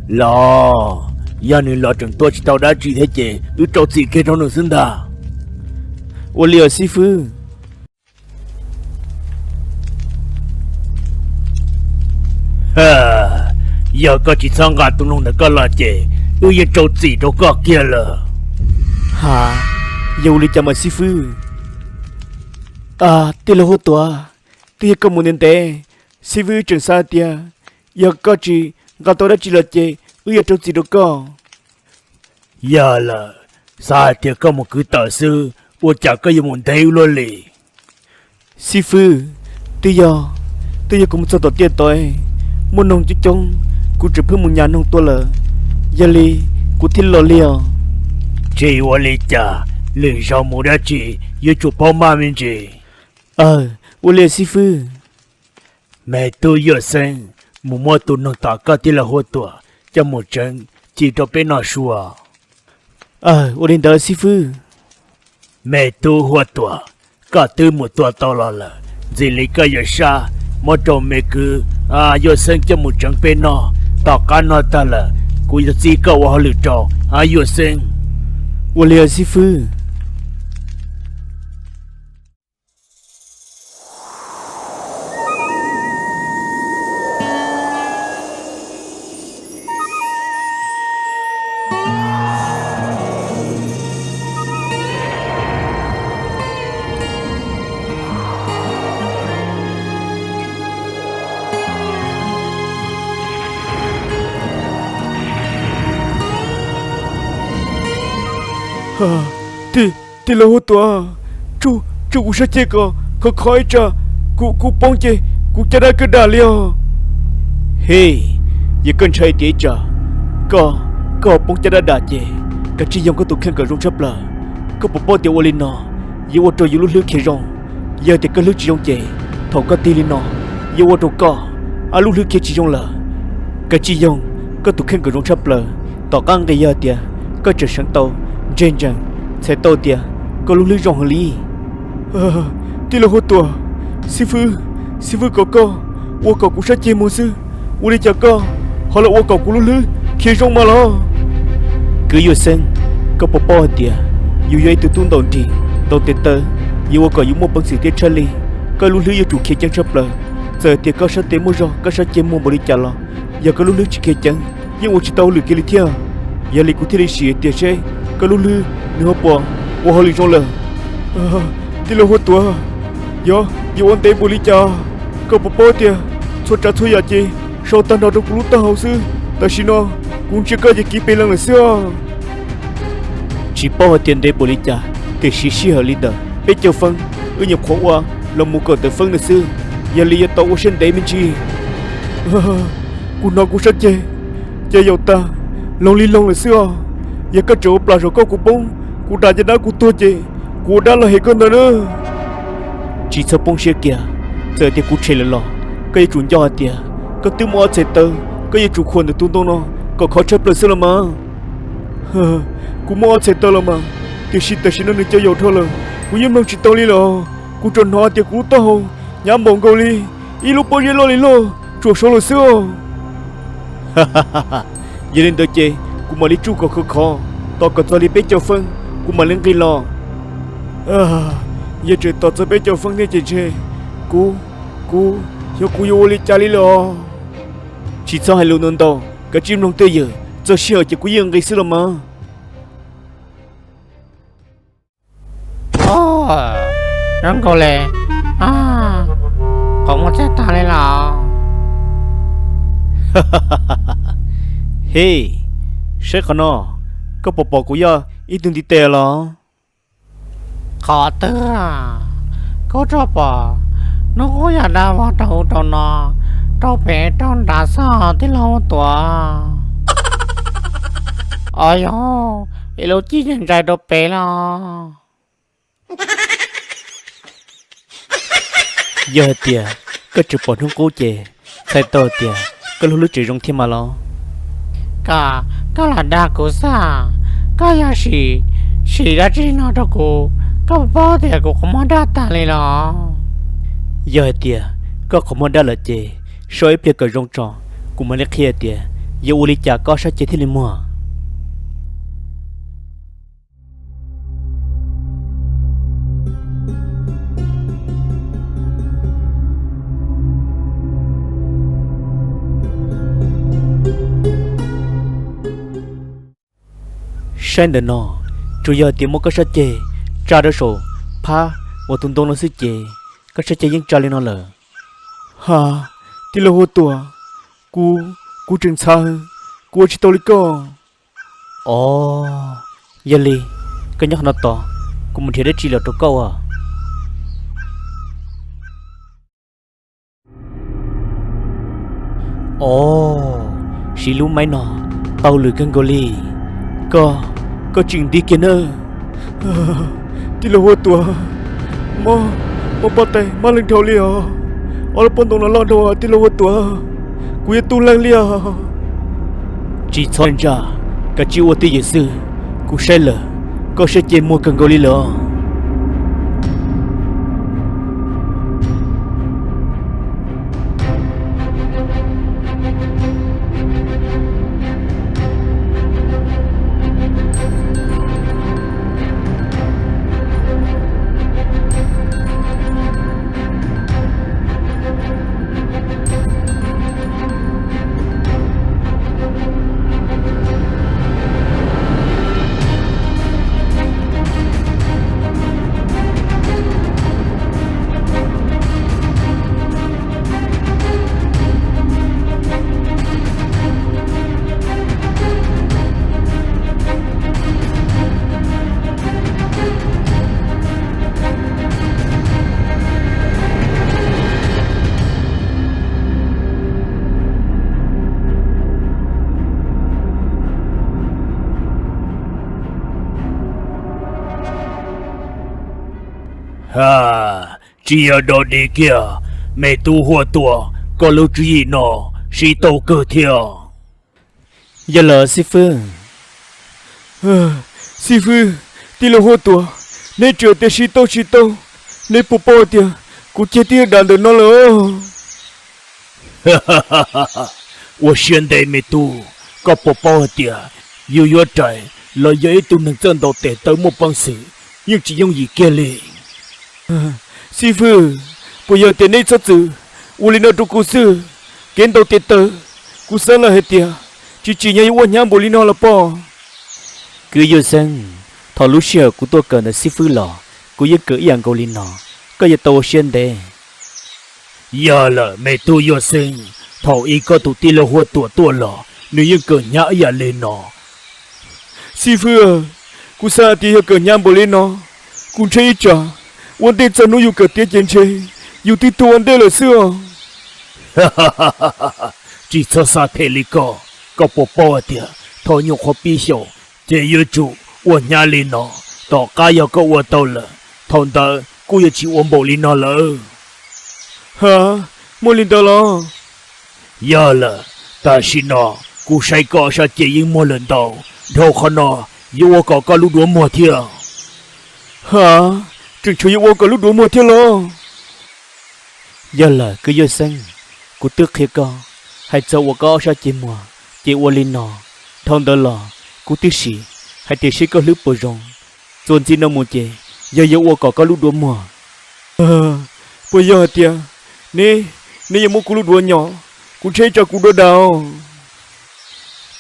Los, yog nws los tseem tua tsis tau dab tsi thiab ces wb rau txim kiag rau nws xwb ntag. Ua li os xib fwb. Yog koj tsis txhob nqa tus noog ntawm koj los ces wb yeej rau txim rau koj kiag lawm. Ha, yog ua li cas mas xib fwb? Tij laug Huab Tuam, twb yog koj mus ntev ntev, xib fwb tseem xav tias yog koj tsis nqa tau dab tsi los ces wb yuav rau txim rau koj. Yog lawm, xav hais tias koj mus kwv tawm xwb, ua cas koj yuav mus ntev ua luaj li? Xib fwb, twb yog, twb yog kuv mus txog tom tiaj tod, muaj noog coob coob, kuv tseem pheej mus nyas noog tua lawm, yog li kuv thiaj los li os. Tsis ua li cas, lwm zaus mus dab tsi yuav tsum paub maj me ntsis. Aw, ua li xib fwb. Me tub Yuaj Xeeb, mus muab tus noog tom koj tij laug Huab Tuam coj mus tsev ci rau peb noj sua. Aw, ua li ntawd xib fwb. Me tub Huab Tuam, koj twb mus tua tau los lawm, ntxim li koj yawm sab, muab rau me kwv Yuaj Xeeb coj mus tsev peb noj, tom qab noj tag lawm kuv yuav txib koj ua hauj lwm rau Yuaj Xeeb. Ua li xib fwb. Tij laug Huab Tuam, tsuj kuv sab ceg kom khov khov ib tsam kuv poob ces kuv caj dab kawg dam li os. Hej, yog koj ntshai tias ib tsam koj, koj poob caj dab dam ces kav tsij yoog koj tus kheej kom zoo tshaj plaws. Koj puas paub tias ua li no yuav ua rau yus lub hlwb khiav zoo? Yog tias koj hlwb tsis zoo ces thaum koj tig li no yuav ua rau koj lub hlwb khiav tsis zoo lawm. Kav tsij yoog koj tus kheej kom zoo tshaj plaws, tom qab nqis yog tias koj tseem seev tau, ntseeg ntsees, txhais tau tias koj lub hlwb zoo heev li. Tij laug Huab Tuam, xib fwb, xib fwb kom koj ua kom kuv sab ceg muag xwb, ua li cas koj ho los ua kom kuv lub hlwb khiav zoo mas los? Kwv Yuaj Xeeb, koj puas paub hais tias yus yog ib tug tub ntaus nrig ntaus tes taw, yuav ua kom yus muaj peev xwm thiab tshaj lij, koj lub hlwb yuav tsum khiav ceev tshaj plaws. Txawm tias koj sab tes muaj zog, koj sab ceg muag npaum li cas los, yog koj lub hlwb tsis khiav ceev yeej ua tsis tau hauj lwm kiag li thiab. Yog li kuv thiaj li sim tias seb koj lub hlwb nws ho puas ua hauj lwm zoo lawm. Tij laug Huab Tuam, yog yuav ua ntev npaum li cas? Koj puas paub tias txhua tsav txhua yam ces sau tag nrho rau kuv lub taub hau xwb, tam sim no kuv ntsia koj ces kiv pes lees lawm xwb os. Tsis paub hais tias ntev npaum li cas, tiam sis sij hawm li ntawm peb caug feeb wb nyuam qhuav ua los mus kawm ntawm feeb no xwb, yog li yuav tau ua siab ntev me ntsis. Kuv hnov kuv sab ceg ces yaum tag, loog li loog lawm xwb os. Yog koj tseem ua plam zaum koj kuv poob, kuv dam caj dab kuv tuag ces kuv ua dab los hem koj ntag na. Tsis txhob poob siab kiag, txawm tias kuv tshem lawm los koj yuav tsum nco hais tias koj twb muaj ob txhais taw, koj yuav tsum khuam ntawm tus ntoo no kom khov tshaj plaws xwb los mas. Kuv muaj ob txhais taw los mas, tiam sis tam sim no nws cov yaum dhau lawm, kuv yeej mloog tsis tau li lawm. Kuv tsuas hnov tias kuv lub taub hau hnyav npaum nkaus li ib lub pob zeb loj li loj tsuam saud lawm xwb os. Yog li ntawd ces kuv mam li tsuj kom khov khov, tos kom txog li peb caug feeb kuv mam li nqis los. Yog tseem tos txog peb caug feeb thiab ces ntshe kuv, kuv, xyov kuv yuav ua li cas li lawm. Tsis txhob hais lus ntau ntau, kav tsij mloog twj ywm, txog sij hawm ces kuv yeej nqis xwb los mas. Zoo nkaus li qhov muag txaij tag li lawm. Hej, saib qhov no, koj puas pom kuv yog ib tug ntiv tes los? Qhov twg? Kuv tsuas pom hnub qub yam dab vog rau ub rau no, rau pem rau nrad xwb tij laug Huab Tuam. Os yov, ib lub cim ntsais ntsais rau pem los. Yog hais tias koj tseem pom hnub qub ces txhais tau tias koj lub hlwb tseem zoo thiab mas los. Koj, koj lam dag kuv xwb. Koj yog sim, sim dab tsi no rau kuv, koj puas paub tias kuv qhov muag daj tas li los? Yog hais tias koj qhov muag daj lawm ces so ib pliag kom zoo tso, kuv mam li qhia tias yuav ua li cas koj sab ceg thiaj li muag? Saib ntawm no, tsuas yog tias muab koj sab ceg tsa rau saum phab uas tus ntoo no xwb ces koj sab ceg yeej tsa li no lawm. Ha, tij laug Huab Tuam, kuv, kuv tseem ntxhais, kuv ua tsis tau li koj. Os, yog li, koj nyob qhov no tos, kuv mus nrhiav dab tsi los rau koj ua. Os, siv lub maib no tau lwm kawg nkaus li. Koj, koj tseem nti kiag na. Tij laug Huab Tuam, mob, mob pob tais mab leej dhau li os. Ob lub pob ntoo no loj dhau, tij laug Huab Tuam, kuv yuav tu leej li os. Tsis txhob ntshai, kav tsij ua twj ywm xwb. Kuv saib lawm, koj sab ceg muag kawg nkaus li lawm. Ha, tsis yog dog dig kiag, me tub Huab Tuam, koj lub tswv yim no siv tau kawg thiab. Yog lawm xib fwb. Xib fwb, tij laug Huab Tuam, neb tseem tias siv tau siv tau, neb puas paub tias kuv ceg twb yuav dam ntawm no lawm? Ua siab ntev me tub, koj puas paub hais tias yus yuav rais los yog ib tug neeg txawj ntaus tes taw muaj peev xwm yeej tsis yooj yim kiag li. Xib fwb, puas yog tias neb txhob txwm ua li no rau kuv xwb? Kev ntaus tes taw, kuv xav lawm hais tias tsis tsim nyog yuav ua hnyav npaum li no los pob. Kwv Yuaj Xeeb, thaum lub sij hawm kuv tuaj kawm ntawm xib fwb los kuv yeej kawm ib yam nkaus li no, koj yuav tau ua siab ntev. Yog lawm me tub Yuaj Xeeb, thaum ub koj tus tij laug Huab Tuam tuaj los nws yeej kawm hnyav ib yam li no. Xib fwb, kuv xav hais tias yog kawm hnyav npaum li no, kuv ntshai ib tsam ua ntej txog hnub yus kawm tiav ces ntshe yus twb tuag ua ntej lawm xwb os. Tsis txhob xav phem li koj, koj puas paub hais tias thaum nyuam qhuav pib xyaum ces yuav tsum ua hnyav li no, tom qab yog koj ua tau lawm, thaum ntawd kuj yuav tsis ua npaum li no lawm. Ha, muaj li ntawd los? Yog lawm, tam sim no kuv saib koj sab ceg yeej muag lawm ntau, dhau qhov no yuav ua kom koj lub duav muag thiab. Ha, tseem tshuav yuav ua kom lub duav muag thiab los? Yog lawm kwv Yuaj Xeeb, kuv twb qhia koj, hais txog ua koj ob sab ceg muag ces ua li no, dhau ntawd los kuv twb sim hais tias seb koj hlwb puas zoo, txuas ntxiv no mus ces yog yuav ua kom koj lub duav muag. Puas yog hais tias neb, neb yuav muab kuv lub duav nyom? Kuv ntshai tsam kuv duav dam.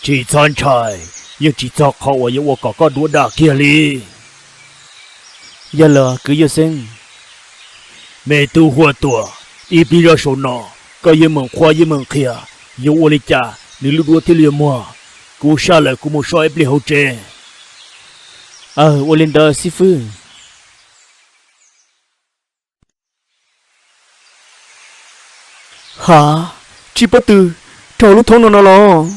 Tsis txhob ntshai, yeej tsis txog qhov uas yuav ua kom koj duav dam kiag li. Yog lawm kwv Yuaj Xeeb. Me tub Huab Tuam, ib pliag zoj saum no koj yeej meem qhuab yeej meem qhia, yuav ua li cas nws lub duav thiaj li yuav muag? Kuv saj lawm kuv mus so ib pliag hauv tsev. Aw, ua li ntawd xib fwb. Ha, tsis pob tw rau lub thoob no no los?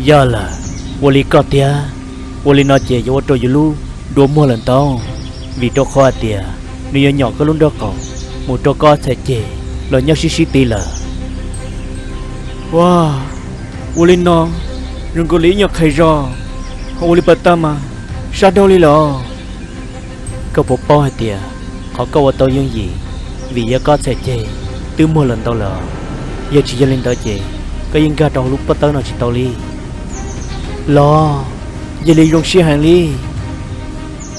Yog lawm, ua li koj tiag, ua li no ces yuav ua rau yus lub duav muag lawm ntau, vim rau qhov hais tias nws yuav nyom koj lub nraub qaum mus rau koj txhais ceg los nyob sib sib ti lawm. Ua, ua li no zoo nkaus li ib nyuag qhais zog, ho ua li pas tag mas sab dhau li lawm. Koj puas paub hais tias qhov koj ua tau yooj yim vim yog koj txhais ceg twb muag lawm ntau lawm. Yog tsis yog li ntawd ces koj yeej nkag rau hauv lub pob tawb no tsis tau li. Los, yog li zoo siab heev li.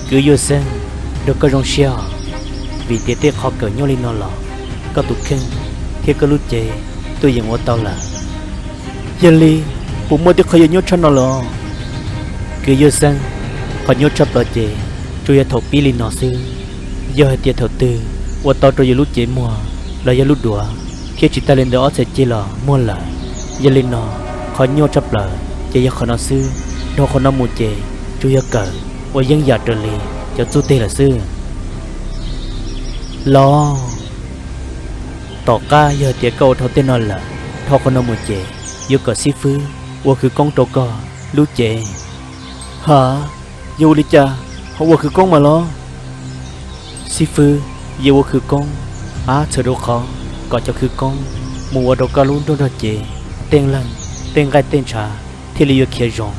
Kwv Yuaj Xeeb, nrog koj zoo siab os, vim tias tej qhov kawm nyob li no los koj tus kheej thiab koj lub cev tuaj yeem ua tau lawm. Yog li, puas muaj tej qhov yuav nyuaj tshaj no los? Kwv Yuaj Xeeb, qhov nyuaj tshaj plaws ces tsuas yog thaum pib li no xwb. Yog hais tias thaum twg ua tau rau yus lub cev muag los yog lub duav, thiab tsis tas li ntawd ob txhais ceg los muag lawm. Yog li no, qhov nyuaj tshaj plaws ces yog qhov no xwb. Dhau qhov no mus ces tsuas yog kawm ua yeeb yam raws li cov txuj teg lawm xwb. Los, tom qab yog hais tias koj ua dhau tej no lawm, dhau qhov no mus ces yuav kom xib fwb ua khwv koob rau koj lub cev. Ha, yog ua li cas ho ua khwv koob mas los? Xib fwb, yuav ua khwv koob, ab, txhawm rau qhov kom cov khwv koob mus ua rau koj lub nruab nrog cev tej leeg, tej nqaij tej ntshav thiaj li yuav khiav zoo,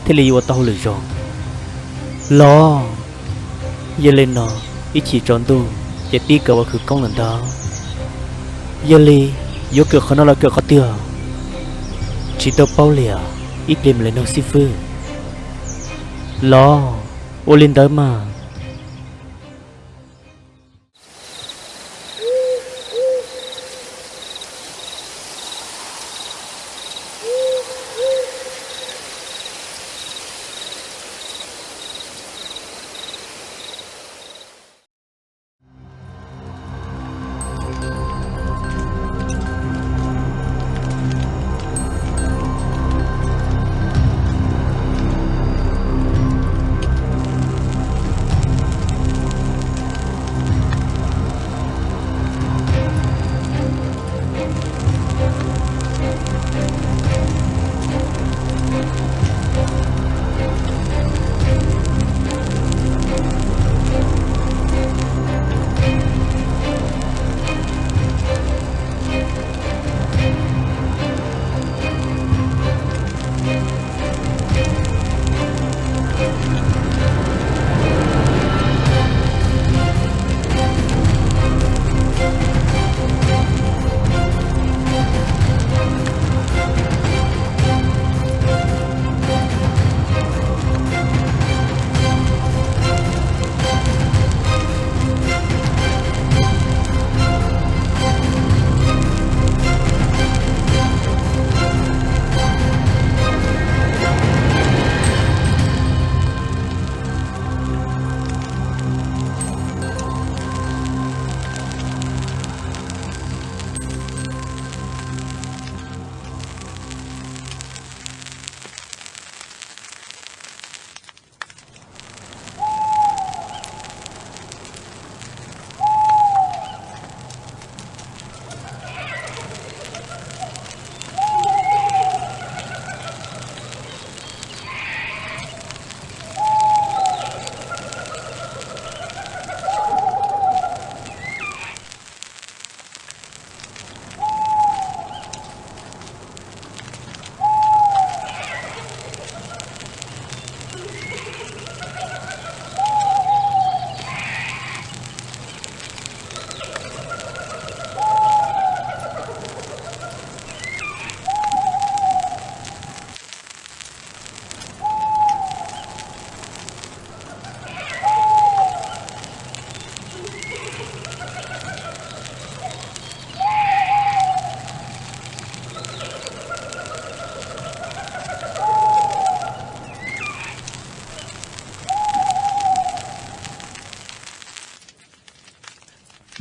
thiaj li yuav ua tau hauj lwm zoo. Los, yog li no, ib chim tsaus ntuj ces pib kawm ua khwv koob lawm ntag. Yog li, yuav kawm qhov no los kawm qhov twg? Tsis tau paub li os, ib pliag mam li nug xib fwb. Los, ua li ntawd mas.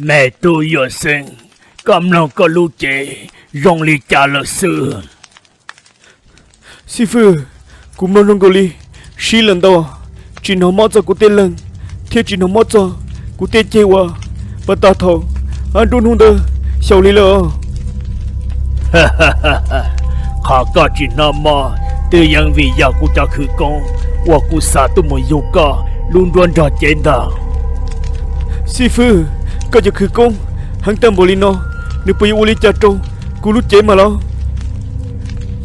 Me tub Yuaj Xeeb, koj mloog koj lub cev zoo li cas lawm xwb? Xib fwb, kuv mloog zoo nkaus li sib lawm ntau, tsis hnov mob txog kuv tej leeg, thiab tsis hnov mob txog kuv tej ceg uas pas tag thaum nruab hnub ntawd xyaum hli lawm. Qhov koj tsis hnov mob twb yeej vim yog kuv cov khwv koob uas kuv xa tuaj mus yug koj lub nruab nrog cev ntag. Xib fwb, koj cov khwv koob heev tag npaum li no, nws puas yuav ua li cas rau kuv lub cev mas los?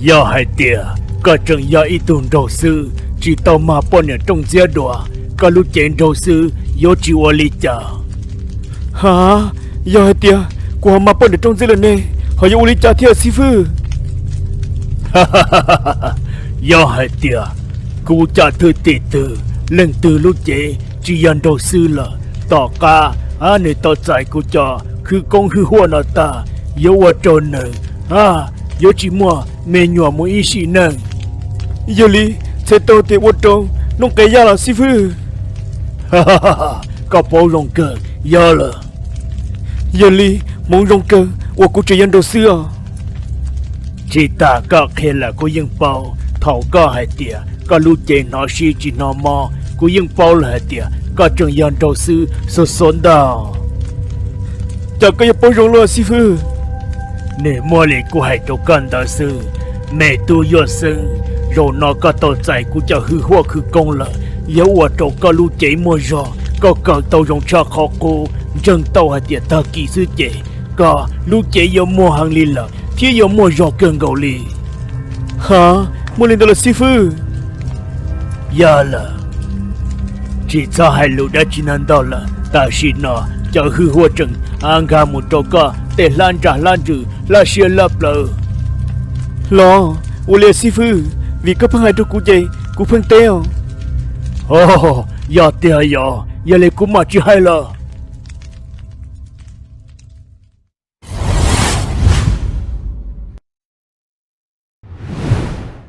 Yog hais tias koj tseem yog ib tug nraug xwb tsis tau mag poj niam rooj ntxiab dua, koj lub cev nraug xwb yuav tsis ua li cas. Ha, yog hais tias kuv ho mag poj niam rooj ntxiab lawm ne, ho yuav ua li cas thiab xib fwb? Yog hais tias kuv cov thwj tim twg leej twg lub cev tsis yog nraug xwb lawm, tom qab nws tau txais kuv cov khwv koob hwj huam no tag, yuav ua rau nws yuav tsis muaj me nyuam mus ib sim neej. Yog li, txhais tau tias ua rau noob qes yaj los xib fwb. Koj paub zoo kawg, yog lawm. Yog li, hmoov zoo kawg uas kuv tseem yog nraug xwb os. Tsis tas koj qhia lawm kuv yeej paub, thaum koj hais tias koj lub cev hnov sib tsis hnov mob, kuv yeej paub lawm hais tias koj tseem yog nraug xwb xua xua ntag. Cas koj yuav paub zoo luaj xib fwb? Nws muaj li kuv hais rau koj ntawd xwb, me tub Yuaj Xeeb. Zaum no koj tau txais kuv cov hwj huam khwv koob lawm, yuav ua rau koj lub cev muaj zog, koj kawm tau zoo tshaj qhov qub. Ntseeg tau hais tias tag kis xwb ces koj lub cev yuav muaj heev li lawm thiab yuav muaj zog kawg nkaus li. Ha, muaj li ntawd los xib fwb? Yog lawm. Tsis txhob hais lus dab tsi ntau lawm, tam sim no cov hwj huam tseem nkag mus rau koj tej hlab ntsa hlab ntsws hlab siab hlab plawv. Los, ua li xib fwb, vim koj pheej hais rau kuv ces kuv pheej teb os. Yog tiag yog, yog li kuv mam tsis hais lawm.